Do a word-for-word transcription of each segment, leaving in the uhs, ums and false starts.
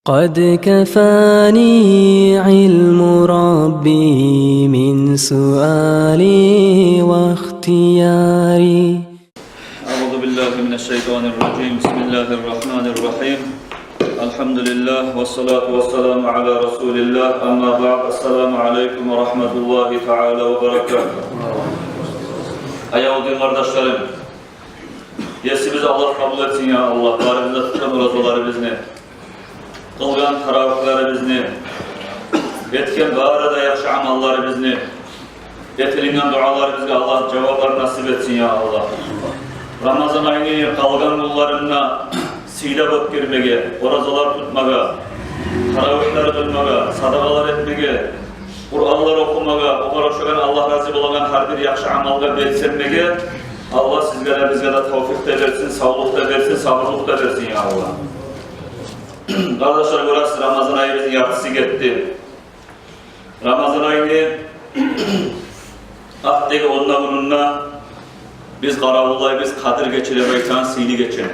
قد كفاني علم ربي من سؤالي واختياري. أعوذ بالله من الشيطان الرجيم. بسم الله الرحمن الرحيم. الحمد لله والصلاة والسلام على رسول الله. أما بعد. السلام عليكم ورحمة الله تعالى وبركاته. Аявлу дин къардашларым, Есибиз Аллагь къабул этсин, я Аллагь, барыбызны да тутгъан оразаларыбызны, къылгъан таравигьлерибизни, этген бары да яхшы амалларыбызны, этилинген дуаларыбызгъа Аллагь жаваплар насип этсин, я Аллагь. Рамазан айны къалгъан гюнлерин де сыйлап оьтгермеге, оразалар тутмагъа, таравигьлер къылмагъа, садагъалар этмеге, Къуранлар охумагъа, огъар ошагъан Аллагь рази болагъан гьар бир яхшы амалгъа белсенмеге Аллагь сизге де, бизге де тавфикъ де берсин, савлукъ да берсин, сабурлукъ да берсин, я Аллагь. Къардашлар, гёресиз, Рамазан айыбызны яртысы гетди. Рамазан айны артдагъы он да гюнюнде биз къаравуллайбыз Къадир гече деп айтагъан сыйлы гечени.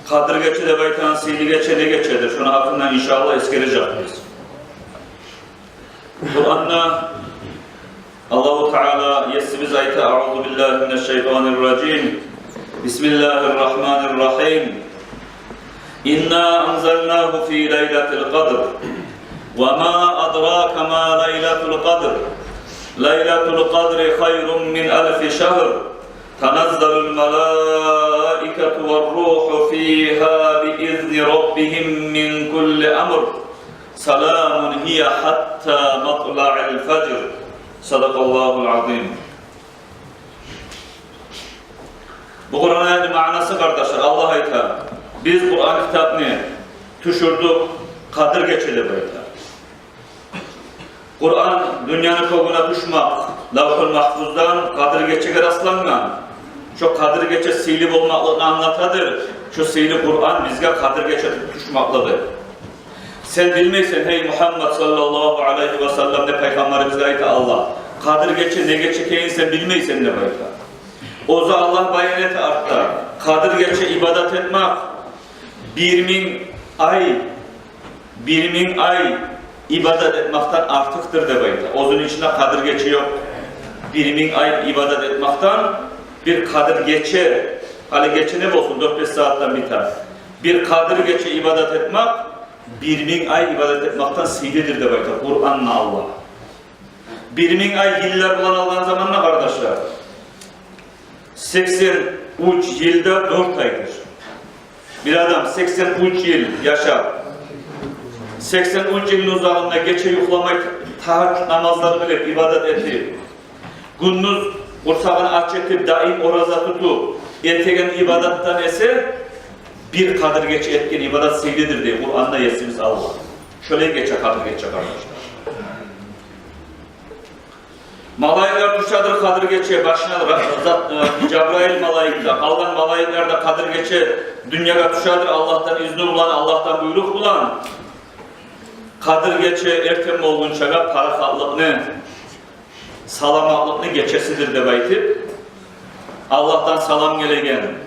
Къадир гече деп айтагъан сыйлы гече не гечедир? Шону гьакъында, иншааллагь, эсгережекбиз. Къуранда Аллагьу Таала, Есибиз айта: أعوذ بالله من الشيطان الرجيم. بسم الله الرحمن الرحيم. إنا أنزلناه في ليلة القدر. وما أدراك ما ليلة القدر. ليلة القدر خير من ألف شهر. تنزل الملائكة والروح فيها بإذن ربهم من كل أمر. سلام هي حتى مطلع الفجر. صدق الله العظيم. Бу Къуран аятны маънасы, къардашлар, Аллагь айта: биз Къуран китапны тюшюрдюк Къадир гече деп айта. Къуран дюньяны кёгюне тюшмек, Лавгьул Магьфуздан Къадир гечеге растлангъан. Шо Къадир гече сыйлы болмакълыкъны англатадыр. Шо сыйлы Къуран бизге Къадир гече тюшмеклиги. Сен билмейсен, гьей Мугьаммад саллаллагьу алайгьи ва саллам, деп Пайхаммарыбызгъа айта Аллагь. Къадир гече не гече экенин сен билмейсен деп айта. Оьзю Аллагь баян эте артда. Къадир гече ибадат этмек бир минг ай, бир минг ай ибадат этмекден артыкъдыр деп айта. Оьзюню ичинде Къадир гече ёкъ. Бир минг ай ибадат этмекден бир Къадир гече, гьали гече не болсун, дёрт-беш сагьатдан битер. Бир Къадир гече ибадат этмек бир минг ай ибадат этмекден сыйлыдыр деп айта Къуранда Аллагь. Бир минг ай йыллар булан алгъан заманда, къардашлар, сексен уьч йыл да дёрт айдыр. Бир адам сексен уьч йыл яшап, сексен уьч йылны узагъында гече юхламай, тагьажжуд намазлар къылып, ибадат этип, гюндюз къурсагъын ач этип, даим ораза тутуп этеген ибадатдан эсе бир Къадир гече этген ибадат сыйлыдыр дей Къуранда Есибиз Аллагь. Шолай гече Къадир гече, къардашлар. Малайиклер тюшедир Къадир гече, башына ра-, зат, э, Жабрайыл малайик де, къалгъан малайиклер де Къадир гече дюньягъа тюшедир Аллагьдан изну булан, Аллагьдан буйрукъ булан. Къадир гече эртен болгъунчагъа парахатлыкъны, саламатлыкъны гечесидир деп айтып, Аллагьдан салам гелеген.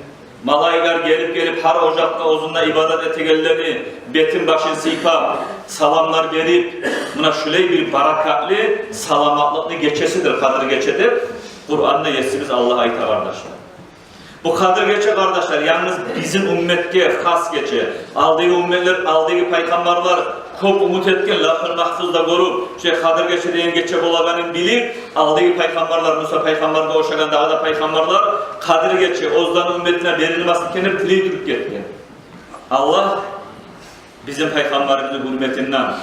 Малайиклер гелип-гелип, гьар ожакъгъа, оьзюнде ибадат этегенлени бетин-башын сыйпап, саламлар берип, муна шулай бир баракатлы, саламатлыкъны гечесидир Къадир гече деп Къуранда Есибиз Аллагь айта, къардашлар. Бу Къадир гече, къардашлар, янгыз бизин умметге хас гече. Алдагъы умметлер, алдагъы пайхаммарлар кёп умут этген, Лавгьул Магьфузда гёрюп, шо Къадир гече деген гече болагъанын билип, алдагъы пайхаммарлар, Муса пайхаммаргъа ошагъан дагъы да пайхаммарлар Къадир гече оьзлени умметине берилмесин экен деп тилей туруп гетген. Аллагь бизин пайхаммарыбызны гьюрметинден,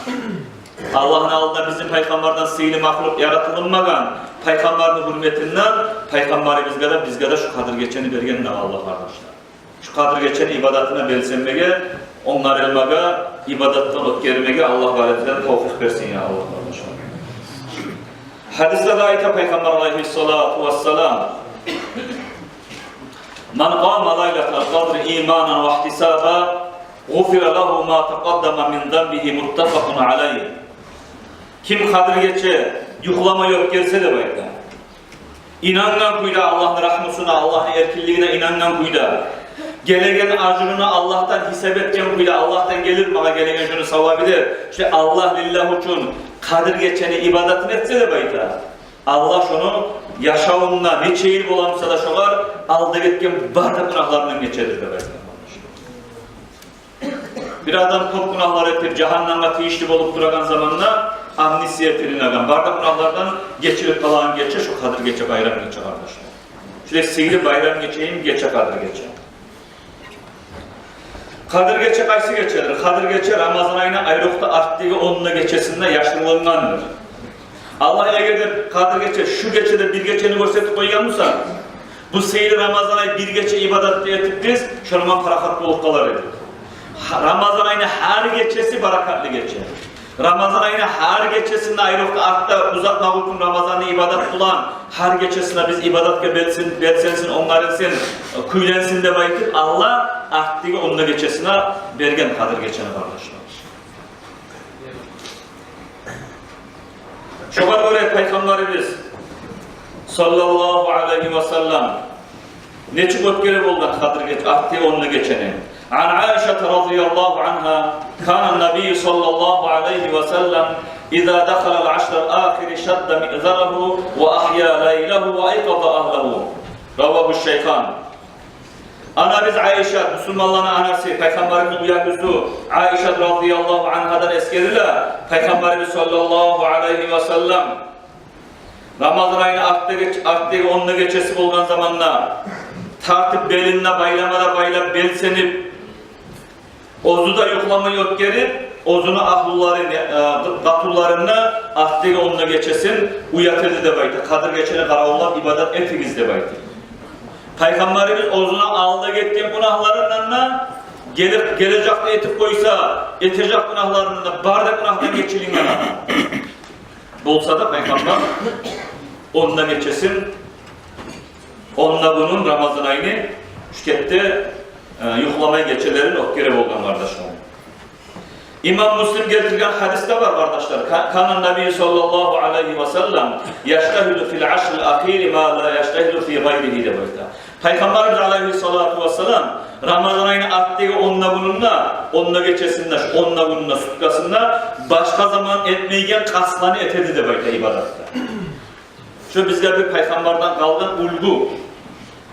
Аллагьны алдында бизин пайхаммардан сыйлы махлукъ яратылынмагъан, пайхаммарны гьюрметинден пайхаммарыбызгъа да, бизге де шу Къадир гечени берген дагъы Аллагь, къардашлар. Шу Къадир гечени ибадатына белсенмеге, онгарылмагъа, ибадатдан оьтгермеге Аллагь барыбызгъа да тавфикъ берсин, я Аллагь, къардашлар. Гьадисде де айта Пайхаммар алайгьиссалату вассалам: من قام ليلة القدر إيمانا واحتسابا غفر له ما تقدم من ذنبه. متفق عليه. Ким Къадир гече юхламай оьтгерсе деп айта, инангъан кюйде, Аллагьны рагьмусуна, Аллагьны эркинлигине инангъан кюйде, Гелеген ажрыны Аллагьдан гьисап этген кюйде, Аллагьдан гелир магъа гелеген шону савабы деп, шо Аллагь лиллагь учун Къадир гечени ибадатын этсе деп айта, Аллагь шону яшавунда нече йыл боламса да шогъар алда гетген бары да гюнагьларындан гечердир деп айта. Бир адам кёп гюнагьлар этип, жагьаннемге тийишли болуп турагъан заманда амнистия этилинеген, бары да гюнагьлардан гечилип къалагъан гече шо Къадир гече, байрам гече, къардашлар. Шулай сыйлы байрам гече йимик гече Къадир гече. Къадир гече къайсы гечедир? Къадир гече Рамазан айны айрокъда артдагъы онда гечесинде яшырылынгъандыр. Аллагь эгер де Къадир гече, шу гечеде бир гечени гёрсетип къойгъан буса, бу сыйлы Рамазан ай бир гече ибадат да этип биз, шону булан парахат болуп къалар эдик. Гьа, Рамазан айны гьар гечеси баракатлы гече. Рамазан айны гьар гечесинде, айрокъда артда узатмакъ учун Рамазанны ибадат булан, гьар гечесинде биз ибадатгъа белсен-, белсенсин, онгарылсын, кюйленсин деп айтып, Аллагь артдагъы онда гечесине берген Къадир гечени, къардашлар. Шогъар гёре Пайхаммарыбыз саллаллагьу алайгьи ва саллам нечик оьтгере болгъан Къадир гече, артдагъы онда гечени? عن عائشة رضي الله عنها: كان النبي صلى الله عليه وسلم إذا دخل العشر الآخر شد مئزره وأحيا ليله وأيقظ أهله. رواه الشيخان. Анабыз Айшат, мусулманланы анасы, Пайхаммарыбызны уьягюзю Айшат радияллагьу ангьадан эсгериле, Пайхаммарыбыз саллаллагьу алайгьи ва саллам Рамазан айны артдагъы, артдагъы онда гечеси болгъан заманда тартып, белин де байлама да байлап, белсенип, оьзю де юхламай оьтгерип, оьзюню агьлюлерин, э, къатынларын да артдагъы онда гечесин уят эди деп айта. Къадир гечени къаравуллап ибадат этигиз деп айта. Пайхаммарыбыз оьзюню алда гетген гюнагьларындан да, геле-, гележекде этип къойса, этежек гюнагьларындан да, бары да гюнагьдан гечилинген адам. Болса да Пайхаммар онда гечесин, онда гюнюн Рамазан айны шу кепде, э, юхламай гечелерин оьтгере болгъан, къардашлар. Имам Муслим гелтирген гьадисде бар, къардашлар. Ка-, كان النبي صلى الله عليه وسلم يجتهد في العشر الأخير ما لا يجتهد في غيره деп айта. Пайхаммарыбыз алайгьиссалату вассалам Рамазан айны артдагъы онда гюнюнде, онда гечесинде, шу онда гюнюнде, суткасында башгъа заман этмейген къастланы эте эди деп айта ибадатда. Шу бизге бир Пайхаммардан къалгъан уьлгю.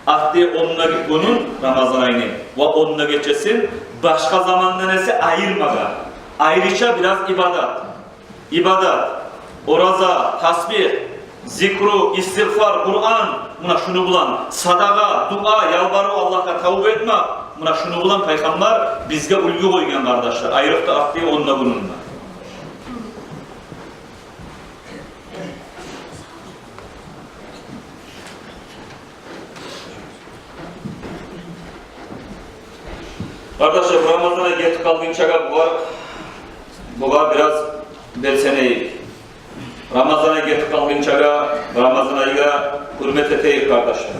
Артдагъы онда гюнюн Рамазан айны ва онда гечесин башгъа замандан эсе айырмагъа. Айрыча бираз ибадат. Ибадат, ораза, тасбигь, зикру, истигъфар, Къуран, муна шуну булан, садагъа, дуа, ялбарыв, Аллагьгъа тавба этмек, муна шуну булан Пайхаммар бизге уьлгю къойгъан, къардашлар, айрокъда артдагъы онда гюнюнде. Къардашлар, бу Рамазан ай гетип къалгъынчагъа бугъар, бугъар бираз белсенейик. Рамазан ай гетип къалгъынчагъа, Рамазан айгъа гьюрмет этейик, къардашлар.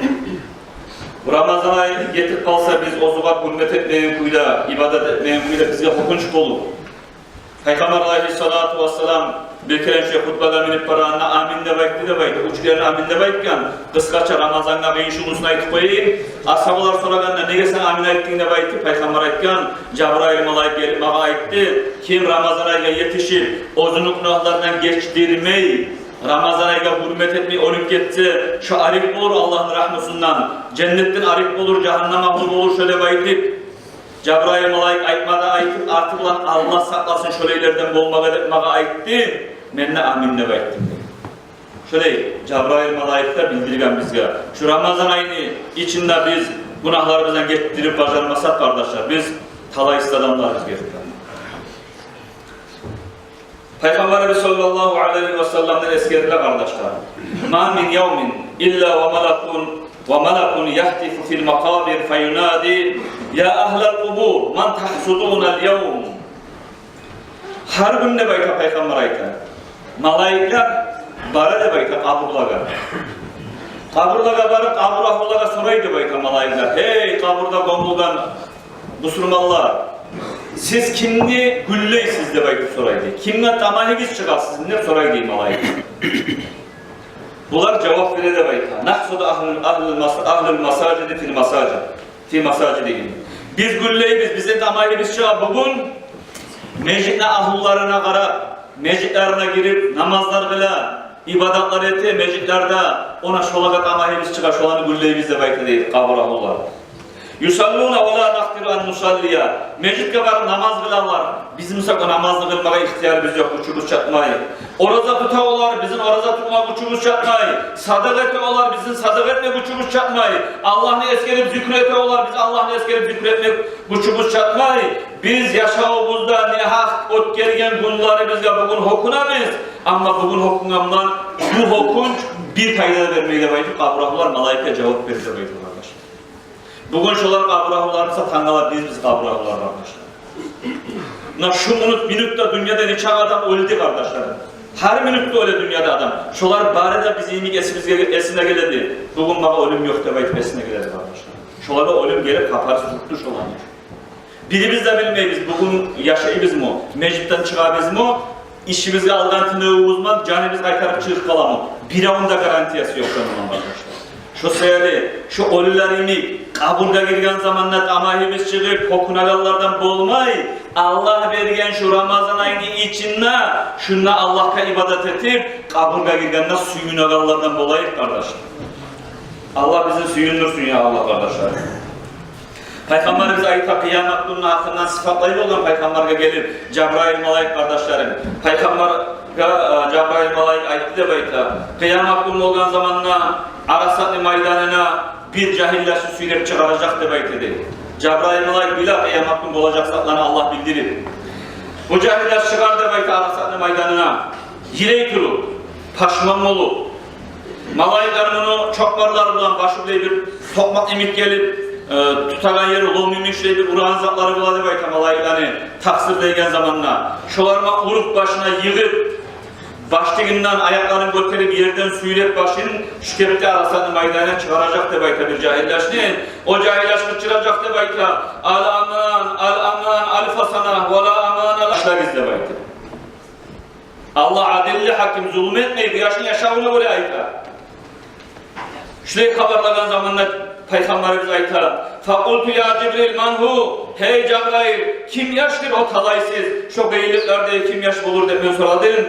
Бу Рамазан ай гетип къалса, биз оьзюне гьюрмет этмейген кюйде, ибадат этмейген кюйде, бизге къоркъунч болур. Пайхаммар алайгьиссалату вассалам бир керен шо хутбагъа минип барагъанда «Амин» деп айтды деп айта. Уьч керен «Амин» деп айтгъан. Къысгъача Рамазангъа къыйышывлусун айтып къояйым. Асгьабалар сорагъанда, «Неге сен амин айтдынг?» деп айтып, Пайхаммар айтгъан: «Жабрайыл малайик гелип магъа айтды, ким Рамазан айгъа етишип, оьзюню гюнагьларындан гечдирмей, Рамазан айгъа гьюрмет этмей оьлюп гетсе, шо арек болур Аллагьны рагьмусундан, женнетден арек болур, жагьаннам агьлю болур шо», — деп айтып. Жабрайыл малайик айтма да айтып, арты булан: «Аллагь сакъласын шолайлардан болмагъа», — деп магъа айтды. Мен де «Амин» деп айтдым. Шолай Жабрайыл малайик де билдирген бизге. Шу Рамазан айны ичинде биз гюнагьларыбыздан гечдирип бажармасакъ, къардашлар, биз талайсыз адамларбыз гертиден. Пайхаммарыбыз саллаллагьу алайгьи ва салламдан эсгериле, къардашлар: «ما من يوم إلا وملك، وملك يهتف في المقابر فينادي: يا أهل القبور، من تحسدون اليوم؟» Гьар гюн, деп айта, Пайхаммар айта, малайиклер бара, деп айта, къабурлагъа. Къабурлагъа барып, къабур агьлюлеге сорай, деп айта, малайиклер: «Гьей, къабурда гёмюлген бусурманлар, сиз кимни гюнлейсиз?» — деп айтып сорай дей. «Кимге тамагьыгъыз чыгъа сизин?» — деп сорай дей малайик. Булар жавап бере, деп айта: «نحسد أهل، أهل المس، أهل المساجد في المساجد، في مساجدهم». Биз гюллейбиз, бизин тамайыбыз чыгъа бугюн межитни агьлюлерине къарап, межитлерине гирип, намазлар къыла, ибадатлар эте межитлерде, она шолагъа тамайыбыз чыгъа, шоланы гюллейбиз деп айта дей къабур агьлюлер. Юсаллуна ва ла накъдиру ан нусаллия. Межитге барып намаз къылалар. Биз буса о намазны къылмагъа ихтиярыбыз ёкъ, гючюбюз чатмай. Ораза тута олар, бизин ораза тутма гючюбюз чатмай. Садагъа эте олар, бизин садагъа этме гючюбюз чатмай. Аллагьны эсгерип зикру эте олар, биз Аллагьны эсгерип зикру этме гючюбюз чатмай. Биз яшавубузда негьакъ оьтгерген гюнлерибизге бугюн гьёкюнебиз. Амма бугюн гьёкюнгенмен, бу гьёкюнч бир пайда да бермей деп айтып, къабур агьлюлер, малайикге жавап берди деп айтып, къардашлар. Бугюн шолар къабур агьлюлер буса, тангала биз, биз къабур агьлюлер, къардашлар. Муна шу минут, минутда дюньяда нече адам оьлдю, къардашлар? Гьар минутда оьле дюньяда адам. Шолар бары да бизин йимик эсибизге, эсине геледи. Бугюн магъа оьлюм ёкъ деп айтып эсине геледи, къардашлар. Шолагъа оьлюм гелип, хабарсыз утду шоланы. Бирибиз де билмейбиз, бугюн яшайбызмы, межитден чыгъабызмы, ишибизге алгъан тынывубузман жаныбыз къайтарып чыгъып къаламы? Биревню де гарантиясы ёкъ шону, къардашлар. Шо саялы, шо оьлюлер йимик, къабургъа гирген заманда тамайыбыз чыгъып, гьёкюнегенлерден болмай, Аллагь берген шо Рамазан айны ичинде, шунда Аллагьгъа ибадат этип, къабургъа гиргенде сююнегенлерден болайыкъ, къардашлар. Аллагь бизин сююндюрсюн, я Аллагь, къардашлар. Пайхаммарыбыз айта, къыямат гюнню гьакъындан сыпатлай болгъан пайхаммаргъа гелип Жабрайыл малайик, къардашларым. Пайхаммаргъа, э, Жабрайыл малайик айтды деп айта: «Къыямат гюн болгъан заманда Арасатны майданына бир жагьиллени сюйреп чыгъаражакъ», — деп айта дей. Жабрайыл малайик биле къыямат гюн болажакъ затланы Аллагь билдирип. Бу жагьиллер чыгъар деп айта Арасатны майданына. Йылай туруп, пашман болуп, малайиклер муну чокъмарлары булан, башы булай бир токъмакъ йимик гелип, э, тутагъан ери лом йимик, шулай бир урагъан затлары бола деп айта малайиклени такъсырлайгъан заманда. Шолар муну уруп, башына йыгъып, баштыгъындан аякъларын гётерип, ерден сюйреп башын, шу кепде Арасатны майданына чыгъаражакъ деп айта бир жагьиллени. О жагьиллени къычыражакъ деп айта: «Ал-аман, ал-аман, альфа сана, ва ла амана ла-», башлагъыз деп айта. Аллагь адилли гьаким, зулму этмей, бу яшны яшавуна гёре айта. Шулай хабарлагъан заманда пайхаммарыбыз айта: «Факъулту я Жибрил, ман гьу? Гьей Жабрайыл, ким яшдыр о талайсыз, шо къыйынлыкъларда ким яш болур?» — деп мен сорадым.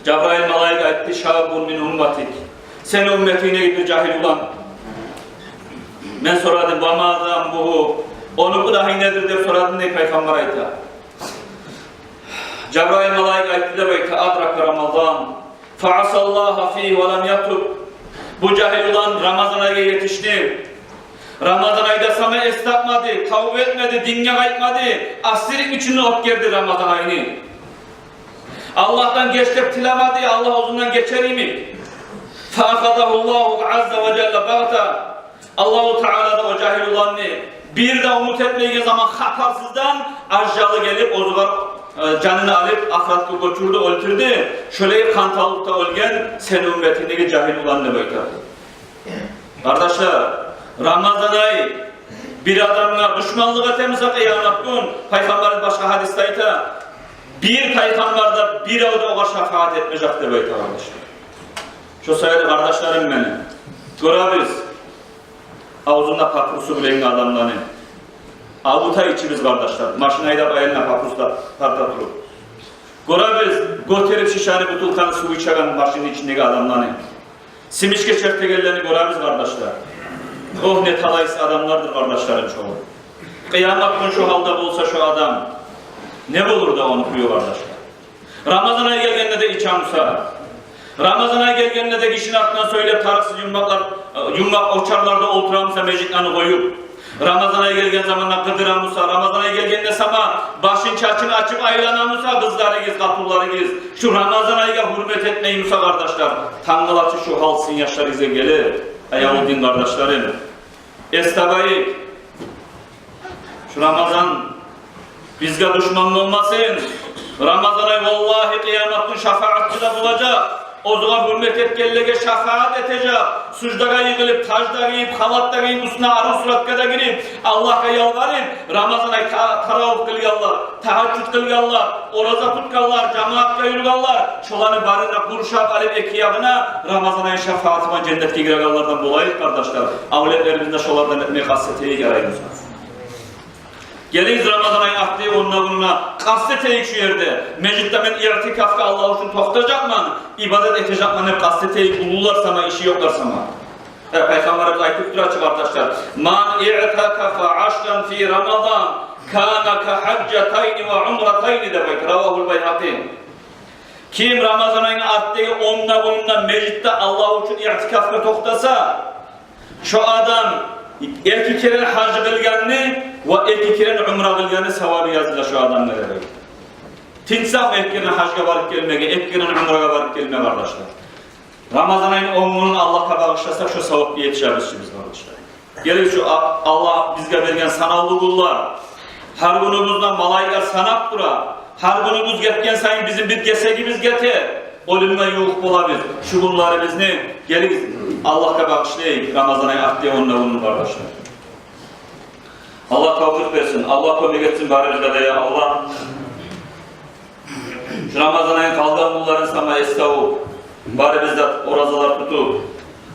Жабрайыл малайик айтды: «Шаббун мин умматик. Сени умметингдеги бир жагьил улан». Мен сорадым: «Ва ма занбугьу? Ону гюнагьы недир?» — деп сорадым дей пайхаммар айта. Жабрайыл малайик айтды деп айта: «Адрака Рамазан, фа асаллагьа фигьи ва лам ятуб». Бу жагьил улан Рамазан айгъа етишди. Рамазан айда сама эс тапмады, тавба этмеди, динге къайтмады, асилик ичинде оьтгерди Рамазан айны. Аллагьдан геч деп тилемеди, Аллагь оьзюнден гечер йимик. Фа ахазагьуллагьу азза ва жалла багъта. Аллагьу Таала да о жагьил уланны бир де умут этмейген заман хабарсыздан ажалы гелип, оьзюне, э, жанын алып, ахыратгъа гёчюрдю, оьлтюрдю. Шолай къанталыкъда оьлген сени умметингдеги жагьил улан деп айта. Къардашлар, Рамазан ай бир адамгъа душманлыкъ этемисе къыямат гюн, пайхаммар башгъа гьадисде айта, бир пайхаммар да бирев де огъар шафагьат этмежек деп айта, къардашлар. Шо саялы, къардашларым мени, гёребиз, авзунда папиросу булангъы адамланы. Авута ичибиз, къардашлар. Машин айдап, аягъына папирос да тарта туруп. Гёребиз, гётерип шишени, бутылканы сув ичеген машинни ичиндеги адамланы. Симишге чертегенлени гёребиз, къардашлар. Огь, не талайсыз адамлардыр, къардашларым, шолар. Къыямат гюн шо гьалда болса шо адам, не болур да ону кюю, къардашлар? Рамазан ай гелгенде де ичемисе, Рамазан ай гелгенде де гишини артындан сёйлеп, тарыкъсыз юммакълар, юммакъ очарларда олтурамыса межитлени къоюп, Рамазан ай гелген заманда къыдырамыса, Рамазан ай гелгенде сама башын, чачын ачып айланамыса къызларыгъыз, къатынларыгъыз, шу Рамазан айгъа гьюрмет этмеймисе, къардашлар, тангала чы шу гьал сизин яшларыгъызгъа гелер. Аявлу дин къардашларым, эс табайыкъ. Шу Рамазан бизге душман болмасын. Рамазан ай, валлагьи, къыямат гюн шафагьатчы да болажакъ. Оьзюне гьюрмет этгенлеге шафагьат этежек. Суждагъа йыгъылып, таж да гийип, халат да гийип, уьстюне арив суратгъа да гирип, Аллагьгъа ялбарып, Рамазан ай та-, таравигь къылгъанлар, тагьажжуд къылгъанлар, ораза тутгъанлар, жамаатгъа юрюгенлер, шоланы барын да къуршап алып эки ягъына, Рамазан айны шафагьаты булан женнетге гирегенлерден болайыкъ, къардашлар. Авлетлерибизни де шолардан этмеге къаст этейик, яраймыса. Гелигиз, Рамазан айны артдагъы онда гюнюне къаст этейик шу ерде. Межитде мен иътикафгъа Аллагь учун токътажакъман, ибадат этежекмен деп къаст этейик, уллулар сама, иши ёкълар сама. Э, Пайхаммарыбыз айтып тура чы, къардашлар: «Ман иътакафа ашран фи Рамазан, кана ка хьажжатайни ва умратайни», — деп айта. Равагьул Байгьакъи. Ким Рамазан айны артдагъы онда гюнюнде межитде Аллагь учун иътикафгъа токътаса, шо адам эки керен гьаж къылгъанны ва эки керен умра къылгъанны савабы языла шо адамгъа, дей. Тынчсакъ эки керен гьажгъа барып гелмеге, эки керен умрагъа барып гелме, къардашлар. Рамазан айны он гюнюн Аллагьгъа багъышласакъ, шо савапгъа етишербиз чи биз, къардашлар. Гелигиз, шу А-, Аллагь бизге берген санавлу гюнлер. Гьар гюнюбюзню малайиклер санап тура. Гьар гюнюбюз гетген сайын бизин бир гесегибиз гете. Оьлюмге ювукъ болабыз. Шу гюнлерибизни, гелигиз, Аллагьгъа багъышлайыкъ, Рамазан айны артдагъы онда гюнюн, къардашлар. Аллагь тавфикъ берсин. Аллагь кёмек этсин барыбызгъа да, я Аллагь. Шу Рамазан айны къалгъан гюнлерин сама эс тавуп, барыбыз да оразалар тутуп,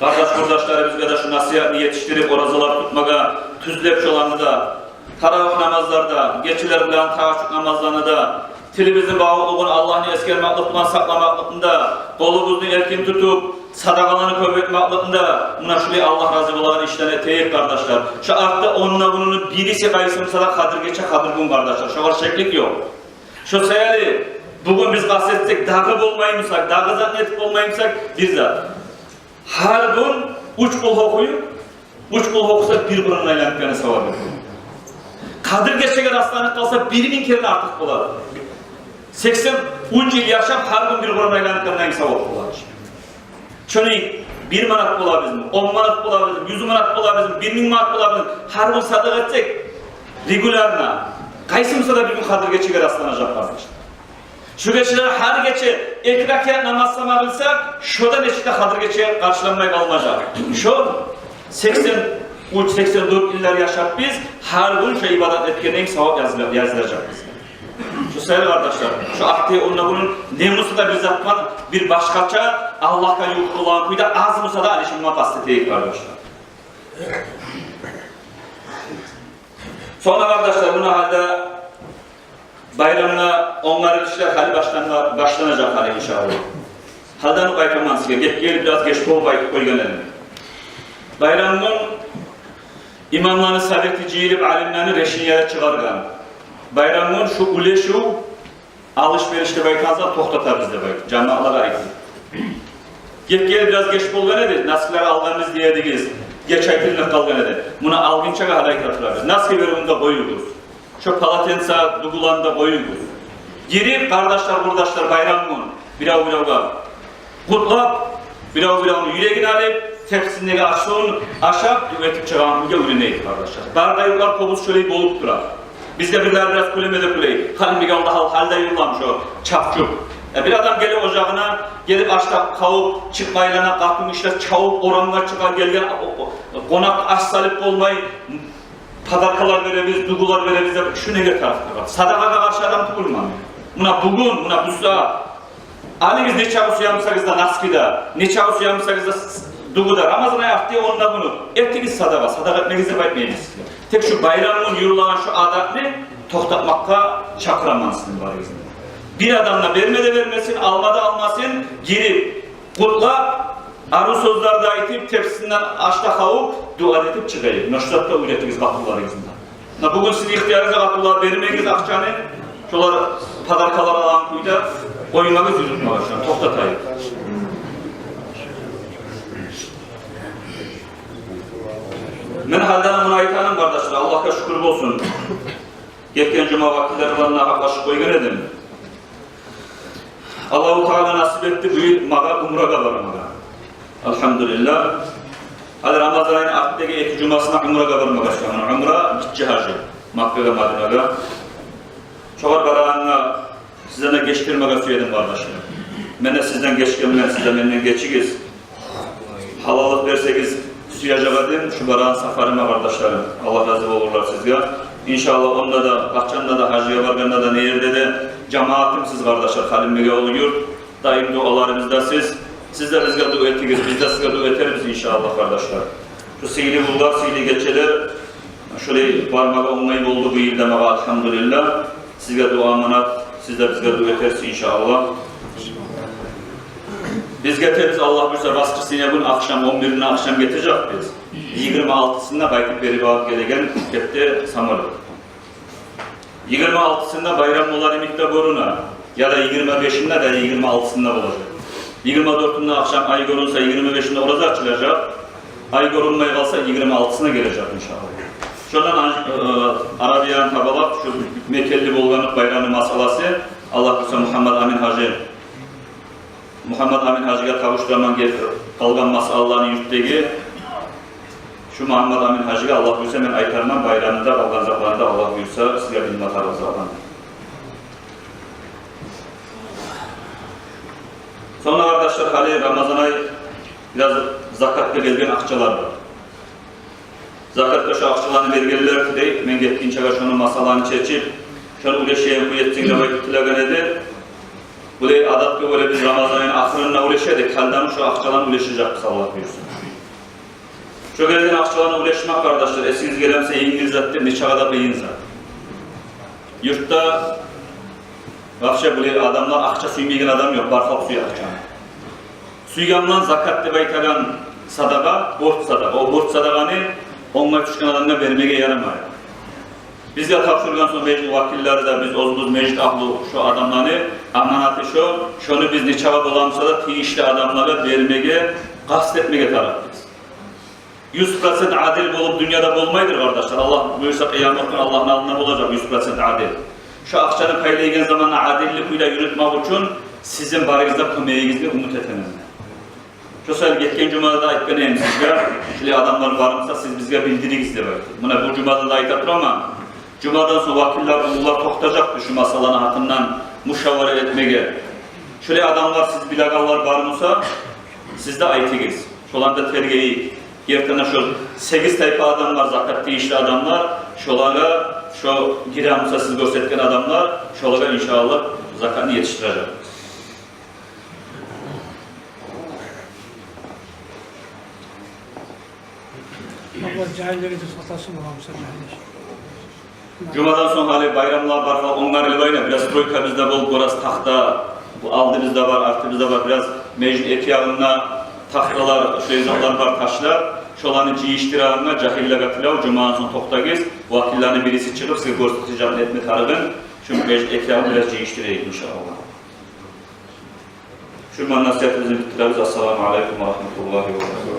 къардаш-къурдашларыбызгъа да шу насигьатны етишдирип, оразалар тутмагъа тюзлеп, шоланы да, таравигь намазлар да, гечелер булан тагьажжуд намазланы да, тилибизни бавукълугъун Аллагьны эсгермеклик булан сакъламакълыкъны да, къолубузну эркин тутуп, садагъаланы кёп этмекликни де, муна шулай Аллагь рази болагъан ишлени этейик, къардашлар. Шу артдагъы онда гюнюню бириси къайсы буса да Къадир гече, Къадир гюн, къардашлар. Шогъар шеклик ёкъ. Шо саялы бугюн биз къаст этсек, дагъы болмаймысакъ, дагъы зат этип болмаймысакъ, бир зат. Гьар гюн уьч къулгьу охуйукъ, уьч къулгьу охуса, бир Къуран айланып гелген савабы. Къадир гечеге расланып къалса, бир минг керен артыкъ болады. Сексен уьч йыл яшап, гьар гюн бир Къуран айланып гелген савап болады. Шону бир манат болабызмы, он манат болабызмы, юз манат болабызмы, бир минг манат болабызмы, гьар гюн садагъа этсек, регулярно, къайсы буса да бир гюн Къадир гечеге расланажакъ, къардашлар. Шу гечелер гьар гече эки ракаат намаз сама къылсакъ, шо да нечик де Къадир гече къаршыланмай къалмажакъ. Шо сексен уьч, сексен дёрт йыллар яшап биз, гьар гюн шо ибадат этгенден савап языла-, язылажакъ бизге. Шо саялы, къардашлар, шу артдагъы онда гюнюн не буса да бир зат булан, бир башгъача, Аллагьгъа ювукъ болагъан кюйде, аз буса да, алышынма къаст этейик, къардашлар. Сонг, къардашлар, муна гьали байрамгъа онгарылышлар гьали башлана-, башланажакъ гьали, иншааллагь. Гьалиден айтаман сизге, гетген йыл бираз геч болуп айтып къойгъан эдим. Байрам гюн имамланы совети жыйылып, алимлени решениелер чыгъаргъан. Байрам гюн шу уьлешив, алыш-бериш деп айтагъан зат токътатабыз деп айтып, жамаатлагъа айтып. Гетген йыл бираз геч болгъан эди, носкилер алгъанбыз дей эдигиз, геч айтылып къалгъан эди. Муна алгъынчагъа гьали айта турабыз. Носки беривню де къоюгъуз. Шо полотенце, дугуланы да къоюгъуз. Гирип, къардашлар, къурдашлар, байрам гюн бирев-биревге къутлап, бирев-биревню юрегин алып, тепсисиндеги ашын ашап, дуа этип чыгъагъан кюйге уьйренейик, къардашлар. Бар да юртлар, кёбюсю шолай болуп тура. Бизде бирлер бираз кюлеме де кюлей. Гьали неге олай гьал-, гьалда юрюлем шо чапчук. Э, бир адам геле ожагъына, гелип аш да къавуп, чыкъмайлана, къатын ишлер чавуп, орамгъа чыгъа, гелген о-, о-, къонакъгъа аш салып болмай, подаркалар беребиз, дугулар беребиз деп, шу неге тарыкъ деп. Садагъагъа къаршы адам тюгюлмен. Муна бугюн, муна бу сагьат. Алыгъыз нечакъы сюе бусагъыз да носки де, нечакъы сюе бусагъыз да с-, дугу да. Рамазан ай артдагъы онда гюню. Этигиз садагъа, садагъа этмегиз деп айтмаймыз сизге. Тек шу байрам гюн юрюлеген шу адатны токътатмакъгъа чакъыраман сизин барыгъызны. Бир адам да берме де бермесин, алма да алмасын, гирип, къутлап, арив сёзлер де айтып, тепсисинден аш да къавуп, дуа да этип чыгъайыкъ. Муна шу затны да уьйретигиз къатынларыгъызны да. Муна бугюн сизин ихтиярыгъызда, къатынлар, бермегиз акъчаны, шолар подаркалар алагъан кюйде къоймагъыз, юрютмегиз, шону токътатайыкъ. Мен гьалиден муну айтаман, къардашлар, Аллагьгъа шюкюр болсун. Гетген жума вакиллер булан да гьакълашып къойгъан эдим. Аллагьу Таала насип этди бу йыл магъа умрагъа бармагъа. Альгьамдулиллагь. Гьали Рамазан айны артдагъы эки жумасына умрагъа бармагъа сюемен. Умра — гиччи гьажы. Маккагъа, Мадинагъа. Шогъар барагъангъа сизден де гечдирмеге сюе эдим, къардашлар. Мен де сизден гечгенмен, сиз де менден гечигиз. Гьалаллыкъ берсегиз, сюежек эдим шу барагъан сапарыма, къардашларым. Аллагь рази болурлар сизге. Иншааллагь, онда да, къачан да, гьажгъа баргъанда да, не ерде де жамаатым сиз, къардашлар, Халимбекавул юрт. Даим дуаларыбызда сиз. Сиз де бизге дуа этигиз, биз де сизге дуа этербиз, иншааллагь, къардашлар. Шу сыйлы гюнлер, сыйлы гечелер Шолай бармагъа онгай болду бу йыл да магъа, альгьамдулиллагь. Сизге дуа аманат, сиз де бизге дуа этерсиз, иншааллагь. Биз гетебиз, Аллагь буюрса, воскресенье гюн ахшам, он биринде ахшам гетежекбиз. Йигирма алтысында къайтып берип алып гелеген гетди самолёт. Йигирма алтысында байрам болар йимик де гёрюне. Яда йигирма бешинде, яда йигирма алтысында болажакъ. Йигирма дёртюнде ахшам ай гёрюнсе, йигирма бешинде ораза ачылажакъ. Ай гёрюнмей къалса, йигирма алтысына гележек, иншааллагь. Шондан ан-, э, Арабияны табалап, шу мекенли болгъанлыкъ байрамны масъаласы, Аллагь буюрса, Мугьаммад Амин гьажи Мугьаммад Амин гьажиге тавушдураман гелип къалгъан масъалаланы юртдагъы. Шу Мугьаммад Амин гьажиге, Аллагь буюрса, мен айтарман, байрамында къалгъан затланы да, Аллагь буюрса, сизге билме тарыкъ затланы. Сонг, къардашлар, гьали Рамазан ай, бираз закатгъа гелген акъчалар бар. Закатгъа шо акъчаланы бергенлер дей, мен гетгинчеге шону масъаланы чечип, шону уьлешеген кюй этсин деп айтып тилеген эди. Булай адатгъа гёре биз Рамазан айны ахырында уьлеше эдик, гьали де шо акъчаланы уьлешежекбиз, Аллагь буюрса. Шо гелген акъчаланы уьлешмек, къардашлар, эсигизге геле буса, енгил зат деп, нечакъы да къыйын зат. Юртда вообще булай адамлар, акъча сюймейген адам ёкъ, бар халкъ сюе акъчаны. Сюйгенман закат деп айтагъан садагъа, борч садагъа. О борч садагъаны онгай тюшген адамгъа бермеге ярамай. Бизге тапшургъан сонг межит вакиллери де, биз оьзюбюз межит агьлю, шо адамланы аманаты шо, шону биз нечакъы бола буса да тийишли адамлагъа бермеге къаст этмеге тарыкъбыз. Юз процент адил болуп дюньяда болмайдыр, къардашлар. Аллагь буюрса, къыямат гюн Аллагьны алдында болажакъ юз процент адил. Шо акъчаны пайлайгъан заманда адилли кюйде юрютмек учун сизин барыгъыздан кёмегигизни умут этемен мен. Шо саялы гетген жумада да айтгъан эдим сизге, шулай адамлар бар буса, сиз бизге билдиригиз деп айтып. Муна бу жумада да айта тураман. Жумадан сонг вакиллер, уллулар токътажакъ шу масъаланы гьакъындан мушавара этмеге. Шулай адамлар, сиз билегенлер бар буса, сиз де айтыгъыз. Шоланы да тергейик. Гертиден шо сегиз тайпа адам бар, закат тийишли адамлар. Шолагъа, шо гире буса сиз гёрсетген адамлар, шолагъа, иншааллагь, закатны етишдирежекбиз. Аллагь жагьиллеге де сатасын боламыса, жагьиллер. Жумадан сонг гьали байрамлар бар, онгарылып айна, бираз стройкабыз да болуп, бираз тахта, бу алдыбызда бар, артыбызда бар, бираз межитни эки ягъында тахталар, шулай затлар бар, ташлар. Шоланы жыйышдырагъангъа жагьиллеге тилев, жумадан сонг токътагъыз, вакилланы бириси чыгъып, сизге гёрсетежек не этме тарыгъын, шу межитни эки ягъын бираз жыйышдырайыкъ, иншааллагь. Шу булан насигьатыбызны битдиребиз. Ассаламу алейкум ва рагьматуллагьи ва баракатугь.